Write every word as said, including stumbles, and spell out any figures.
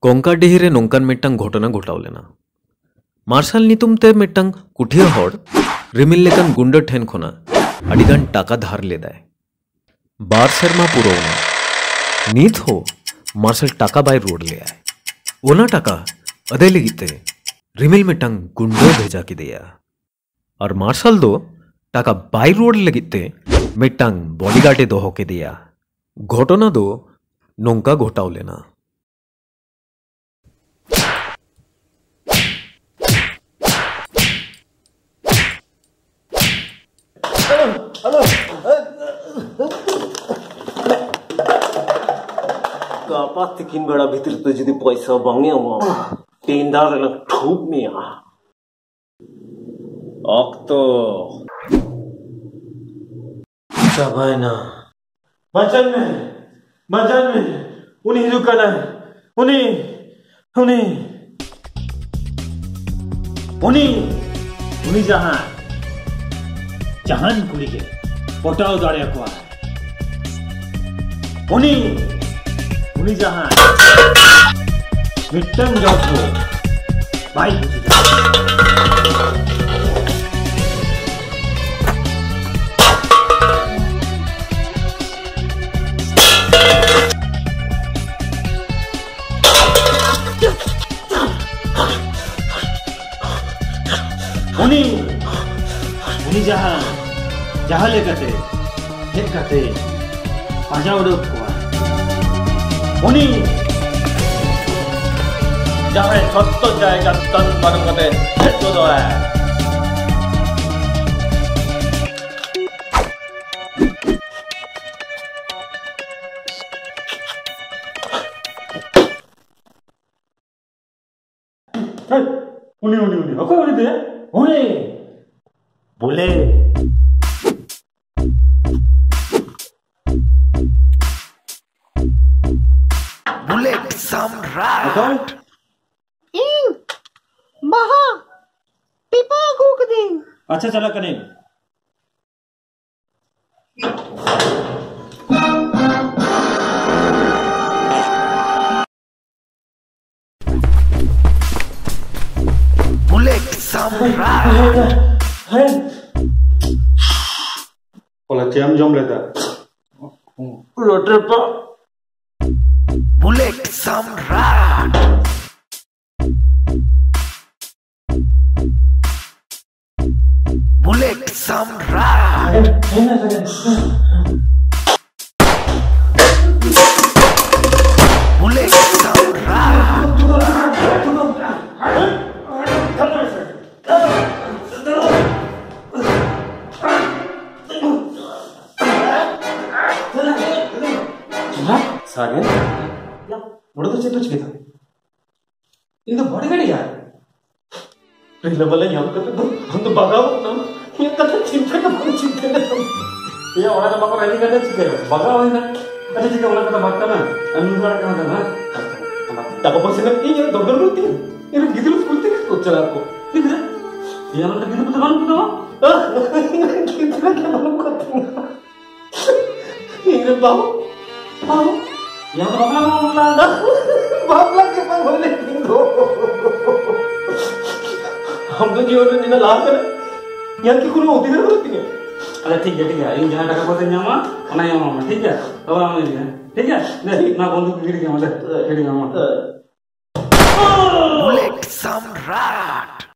ᱠᱚᱝᱠᱟᱰᱤᱦᱤ ᱨᱮ ᱱᱚᱝᱠᱟᱱ ᱢᱤᱫᱴᱟᱝ ᱜᱷᱚᱴᱚᱱᱟ ᱜᱷᱚᱴᱟᱣ ᱞᱮᱱᱟ᱾ ᱢᱟᱨᱥᱟᱞ ᱧᱩᱛᱩᱢ ᱛᱮ ᱢᱤᱫᱴᱟᱝ ᱠᱩᱴᱷᱤᱭᱟᱹ ᱦᱚᱲ ᱨᱤᱢᱤᱞ ᱞᱮᱠᱟᱱ ᱜᱩᱱᱰᱟᱹ ᱴᱷᱮᱱ ᱠᱷᱚᱱᱟᱜ ᱟᱹᱰᱤᱜᱟᱱ ᱴᱟᱠᱟ ᱫᱷᱟᱨ ᱞᱮᱫᱟᱭ᱾ ᱵᱟᱨ ᱥᱮᱨᱢᱟ ᱯᱩᱨᱟᱹᱣ ᱮᱱᱟ, ᱱᱤᱛ ᱦᱚᱸ ᱢᱟᱨᱥᱟᱞ ᱴᱟᱠᱟ ᱵᱟᱭ ᱨᱩᱣᱟᱹᱲ ᱞᱮᱫᱟᱭ᱾ ᱚᱱᱟ ᱴᱟᱠᱟ ᱟᱹᱫᱟᱹᱭ ᱞᱟᱹᱜᱤᱫ ᱛᱮ ᱨᱤᱢᱤᱞ ᱢᱤᱫᱴᱟᱝ ᱜᱩᱱᱰᱟᱹ ᱵᱷᱮᱡᱟ ᱠᱮᱫᱮᱭᱟ᱾ ᱟᱨ ᱢᱟᱨᱥᱟᱞ ᱫᱚ ᱴᱟᱠᱟ ᱵᱟᱭ ᱨᱩᱣᱟᱹᱲ ᱞᱟᱹᱜᱤᱫ ᱛᱮ ᱢᱤᱫᱴᱟᱝ ᱵᱚᱰᱤᱜᱟᱨᱰ ᱮ ᱫᱚᱦᱚ ᱠᱮᱫᱮᱭᱟ᱾ ᱜᱷᱚᱴᱚᱱᱟ ᱫᱚ ᱱᱚᱝᱠᱟ ᱜᱷᱚᱴᱟᱣ ᱞᱮᱱᱟ᱾ ᱜᱟᱯᱟ ᱛᱤᱠᱤᱱ ᱵᱮᱲᱟ ᱵᱷᱤᱛᱤᱨ ᱛᱮ ᱡᱩᱫᱤ ᱯᱚᱭᱥᱟ ᱵᱟᱝ ᱧᱟᱢᱚᱜᱼᱟ, ᱴᱮᱱᱰᱟᱨ ᱨᱮᱞᱮ ᱴᱷᱩᱵ ᱢᱮᱭᱟ᱾ ᱚᱠᱛᱚ ᱪᱟᱵᱟᱭᱮᱱᱟ᱾ ᱵᱟᱧᱪᱟᱣ ᱢᱮ, ᱵᱟᱧᱪᱟᱣ ᱢᱮ᱾ ᱩᱱᱤ ᱦᱤᱡᱩᱜ ᱠᱟᱱᱟᱭ᱾ ᱩᱱᱤ, ᱩᱱᱤ, ᱩᱱᱤ, ᱩᱱᱤ ᱡᱟᱦᱟᱸᱭ, ᱡᱟᱦᱟᱱ ᱠᱩᱲᱤ ᱜᱮ ᱯᱚᱴᱟᱣ ᱫᱟᱲᱮᱭᱟᱠᱚᱣᱟ᱾ ᱩᱱᱤ, ᱩᱱᱤ ᱡᱟᱦᱟᱸᱭ ᱢᱤᱫᱴᱟᱝ ᱡᱚᱵ ᱦᱚᱸ ᱵᱟᱭ ᱵᱩᱡᱷᱟᱹᱣᱟ᱾ ᱩᱱᱤ, ᱩᱱᱤ ᱡᱟᱦᱟᱸ, ᱡᱟᱦᱟᱸ ᱞᱮᱠᱟᱛᱮ ᱦᱮᱡ ᱠᱟᱛᱮ ᱯᱟᱸᱡᱟ ᱩᱰᱩᱠ ᱠᱚᱣᱟ᱾ ᱩᱱᱤ ᱡᱟᱦᱟᱸᱭ ᱥᱚᱛᱛᱚ ᱡᱟᱭᱜᱟ ᱛᱟᱱ ᱯᱟᱨᱚᱢ ᱠᱟᱛᱮ ᱦᱮᱡ ᱜᱚᱫᱚᱜᱼᱟᱭ᱾ ᱦᱮᱭ, ᱩᱱᱤ, ᱩᱱᱤ, ᱩᱱᱤ, ᱚᱠᱚᱭ ᱩᱱᱤ ᱫᱚᱭᱟ? ᱩᱱᱤ ᱵᱚᱞᱮ᱾ ᱵᱩᱞᱮᱴ ᱥᱟᱢᱨᱟᱴ᱾ ᱚᱠᱚᱭ? ᱤᱧ ᱵᱟᱦᱟ ᱯᱤᱯᱟᱹ ᱟᱹᱜᱩ ᱠᱟᱹᱫᱟᱹᱧ᱾ ᱟᱪᱪᱷᱟ, ᱪᱟᱞᱟᱜ ᱠᱟᱹᱱᱟᱹᱧ᱾ ᱦᱮᱸ᱾ ᱦᱚᱞᱟ ᱪᱮᱫ ᱮᱢ ᱡᱚᱢ ᱞᱮᱫᱟ? ᱨᱚᱴᱮ ᱯᱟ- ᱵᱩᱞᱮᱴ ᱥᱟᱢᱨᱟᱴ᱾ ᱵᱩᱞᱮᱴ ᱥᱟᱢᱨᱟᱴ᱾ ᱵᱩᱞᱮᱴ ᱥᱟᱢᱨᱟᱴ᱾ ᱥᱟᱜᱮᱱ, ᱱᱚᱰᱮ ᱫᱚ ᱪᱮᱫ ᱯᱮ ᱪᱤᱠᱟᱹᱭ ᱫᱟ? ᱤᱧ ᱫᱚ ᱵᱟᱹᱲᱤ ᱜᱟᱹᱰᱤᱭᱟ᱾ ᱨᱤᱞᱟᱹ ᱵᱟᱞᱟ ᱧᱟᱢ ᱠᱟᱛᱮ ᱫᱚ ᱟᱢ ᱫᱚ ᱵᱟᱜᱟᱣ ᱜᱚᱫ ᱱᱟᱢ᱾ ᱤᱧᱟᱹᱜ ᱠᱟᱛᱷᱟ ᱪᱤᱱᱛᱟᱹ ᱜᱮ ᱵᱟᱝ ᱪᱤᱱᱛᱟᱹ ᱞᱮᱫᱟᱢ᱾ ᱤᱧᱟᱹᱜ ᱚᱲᱟᱜ ᱨᱮ ᱵᱟᱠᱚ ᱨᱟᱹᱡᱤ ᱠᱟᱛᱮ ᱪᱤᱠᱟᱹᱭᱟ? ᱵᱟᱜᱟᱣ ᱦᱩᱭᱱᱟ᱾ ᱟᱪᱪᱷᱟ, ᱴᱷᱤᱠ ᱜᱮᱭᱟ, ᱚᱱᱟ ᱠᱟᱛᱷᱟ ᱵᱟᱫ ᱠᱟᱜ ᱢᱮ᱾ ᱟᱨ ᱱᱩᱭ ᱚᱲᱟᱜ ᱠᱟᱱᱟ ᱛᱟᱢ, ᱦᱮᱸ? ᱴᱟᱠᱟ ᱯᱚᱭᱥᱟ ᱨᱮᱱᱟᱜ ᱤᱧᱟᱹᱜ ᱫᱚᱨᱠᱟᱨ ᱵᱟᱹᱱᱩᱜ ᱛᱤᱧᱟᱹ᱾ ᱤᱧ ᱨᱮᱱ ᱜᱤᱫᱽᱨᱟᱹ ᱥᱠᱩᱞ ᱛᱮᱜᱮ ᱠᱚ ᱪᱟᱞᱟᱣ ᱠᱚ᱾ ᱜᱤᱫᱽᱨᱟᱹ? ᱤᱧᱟᱹᱜ ᱨᱮᱱ ᱜᱤᱫᱽᱨᱟᱹ ᱠᱚᱫᱚ ᱵᱟᱹᱱᱩᱜ ᱠᱚᱛᱟᱢᱟ? ᱜᱤᱫᱽᱨᱟᱹ ᱜᱮ ᱵᱟᱹᱱᱩᱜ ᱠᱚᱛᱤᱧᱟ᱾ ᱤᱧ ᱨᱮᱱ ᱵᱟᱹᱦᱩ, ᱵᱟᱹᱦᱩ᱾ ᱤᱧ ᱫᱚ ᱵᱟᱯᱞᱟ ᱵᱟᱝ ᱵᱟᱯᱞᱟ᱾ ᱵᱟᱯᱞᱟ ᱜᱮ ᱵᱟᱝ ᱦᱩᱭ ᱞᱮᱱ ᱛᱤᱧ ᱫᱚ᱾ ᱟᱢ ᱫᱚ ᱡᱤᱭᱚᱱ ᱨᱮ ᱱᱤᱱᱟᱹᱜ ᱞᱟᱦᱟ ᱠᱟᱱᱟ, ᱧᱮᱞ ᱠᱤ ᱠᱳᱱᱳ ᱚᱫᱷᱤᱠᱟᱨ ᱵᱟᱹᱱᱩᱜ ᱛᱤᱧᱟᱹ? ᱟᱪᱪᱷᱟ, ᱴᱷᱤᱠ ᱜᱮᱭᱟ, ᱴᱷᱤᱠ ᱜᱮᱭᱟ᱾ ᱤᱧ ᱡᱟᱦᱟᱸ ᱴᱟᱠᱟ ᱯᱚᱭᱥᱟᱧ ᱧᱟᱢᱟ, ᱚᱱᱟᱧ ᱮᱢᱟᱢᱟ, ᱴᱷᱤᱠ ᱜᱮᱭᱟ? ᱟᱵᱟᱨ ᱟᱢ ᱤᱫᱤᱭᱟ, ᱴᱷᱤᱠ ᱜᱮᱭᱟ? ᱫᱮ, ᱴᱷᱤᱠ᱾ ᱱᱚᱣᱟ ᱵᱚᱱᱫᱷᱩᱠ ᱜᱤᱰᱤ ᱠᱟᱜ ᱢᱮ, ᱫᱮ, ᱜᱤᱰᱤ ᱠᱟᱜ ᱢᱮ᱾ ᱵᱩᱞᱮᱴ ᱥᱟᱢᱨᱟᱴ᱾